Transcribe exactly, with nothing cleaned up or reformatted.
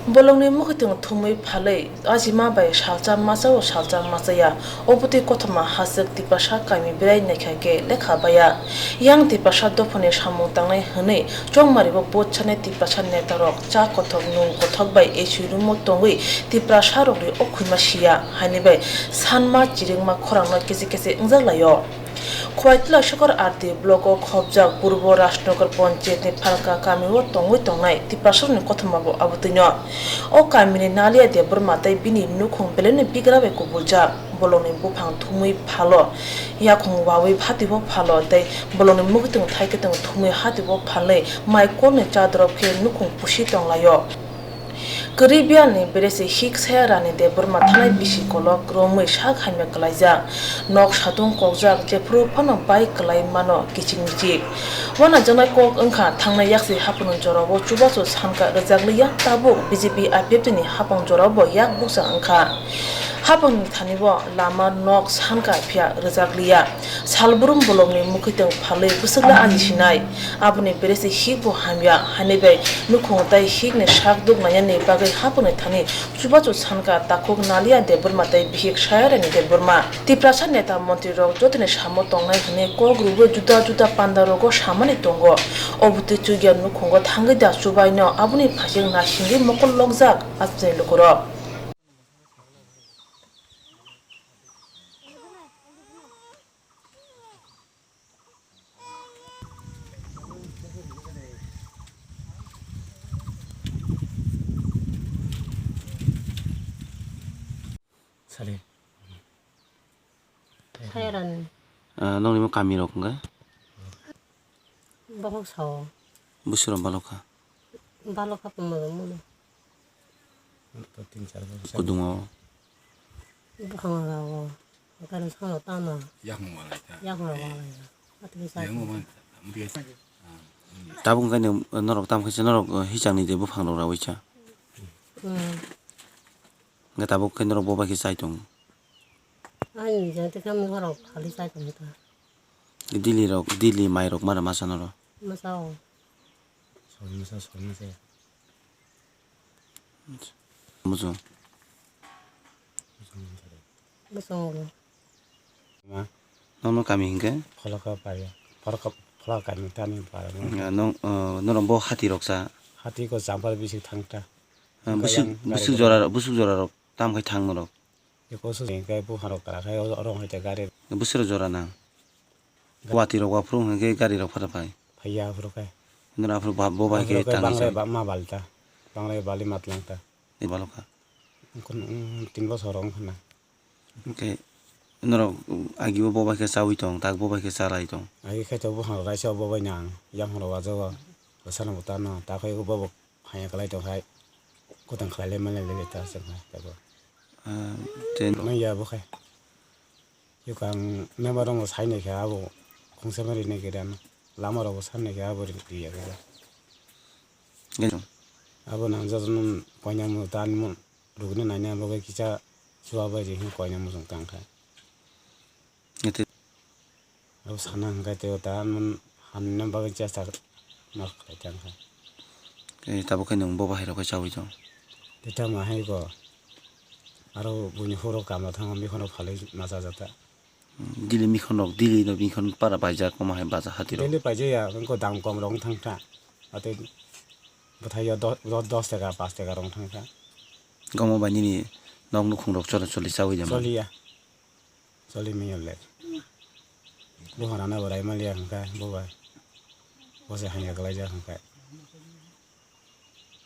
Bolongni mwkhwtwng thumwi phalwi ajima bai salsa masa o salsa machaya, obotwi kothoma haswk Tiprasa kami berai naikha khe lekha baya. Yang Tiprasa dophani samung tangnai hwnwi chongmaribo bujsani Tiprasa netarok cha kothok nung kothok bai A C room o tongwi Tiprasa rokni o khwima siya haini bai sanma chirikma khorangno kesi kesi wngjak laio. Khowai Tilasokor R D block o khobjak Purbo Rajnagar Panchayat ni Phalka kami o tongwi tongnai Tiprasa rokni kothoma bo abotwino. O kamini Nalia Debbarma tei bini nukhung belai no bigra bai kubuljak. Bolongni buphang thumwi phalo, yakhung wawi phatibo phalo tei bolongni mwkhwtwng thaikwtwng thumwi hatibo phalwi mai kokni chadorop khe nukhung pusi tonglaio. Kwrwi biyalni beresi hik saya Rani Debbarma thanai bisi kolok romwi sak hamya kwlaijak. Nok satung kokjak, jephuru phano bai kwlai mano kichik michik. Uanajaknai kok wngkha, thangnai yaksi haphangni jorao chubachu sanka rwjakliya, tabuk B J P I P F T ni haphang jorao bo yak bukcha wngkha. Haphangni thani bo lama nok sanka phiya rwjakliya. Salbrum bolongni mwkhwtwng phalwi bwswkla aji sinai. Aboni beresi hik bo hamya, haini bai nukhung tei hikni sak duk nainani bagwi haphangni thani chubachu sanka takhuk Nalia Debbarma tei bihik Sayarani Debbarma. Tiprasa neta montrirok jotoni samo tongnai hwnwi kok rwui juda juda pandarogo samani tongo. Obotwi chukya nukhungo thangwi da chubaino aboni phaising naisingwi mokol lokjak achai lukurok. Sale. Sayarani. Ah, nokni mo kami rok wngkha? Bokhok sao. Busuro balokha. Balokha pumalo muno. Kudungo. Bukhang rao. Gari sao tama. Yakung walai ta. Yakung walai. Atu bisa. Yakung man. Tabuk khe norok tam khe norok hichangni de buphang rok rawi cha. Hmm. Hingke tabuk khe norok bo bai khe chai tongo. Ani jang te kam norok phali chai tongo ta. Dili rok, dili mai rok mara masa norok. Masa o. Sori masa, sori masa. Muchung. Muchung o. Ma? Nono kami hingke? Pholaka pai. Pholaka, pholaka kami tani pai. Nong, norok bo hati rok sa. Hati ko champar bisi thangta. Busuk, busuk jora, busuk jora rok. Tam khai thang norok. Eko se hingke buphang rok kara khai oro hai te gari. Busuro jora nang. Ga- Wati rok waphuru hingke gari rok phara phai. Phaiya aphuru khai. Nora aphuru ba-, bo bai khe aphuru khai tang bangre sai. Ba-, ma balta. Bangre bali matlang ta. E baloka. Kun, mm, tin bosor wng khna. Hingke norok agi bo bo bai khe chawi tong, tak bo bai khe chalai tong. Agi khai to buphang rok raisa bo bai nang. Yang rok ajogo. Bwsano bo tano. Ta khai bo bo phaiya kalai tong khai. Kotang khalai le manya le ta se khai ta bo. Ah, te no. Manya bo khai. Yokang member rok sai nai khe abo khungsa ma rinai khe dan lama rok bo san nai khe abo ri ya khe. Geno. Abo nang joto nung koina mu tan mu rugni nai na bagwi kisa chuwa bai ri hin koina mu jong tang kha. Ete. Abo sana hingkai te ta mun han na bagwi chesta ma khlai tang kha. Tabuk khe nung bo bahai rok khe chawi tong. Te tamo hai bo. Aro buini huro kama thango mikhono phalwi macha jata. Dili mikhon rok, dili no mikhon para paijak, omo hai baja hati rok. Dili paijaya, wngkha dam kom rok wng thang kha. Ate bwthai o do-, do-, dos taka, pas taka rok wng thang kha. Omo bai nini nok nukhung rok choli choli chawi jama. Choliya. Choli manya le. Buphang rana bo rai maliya hwnkha, bo bai. Bo se hamya kwlaijak hwnkha.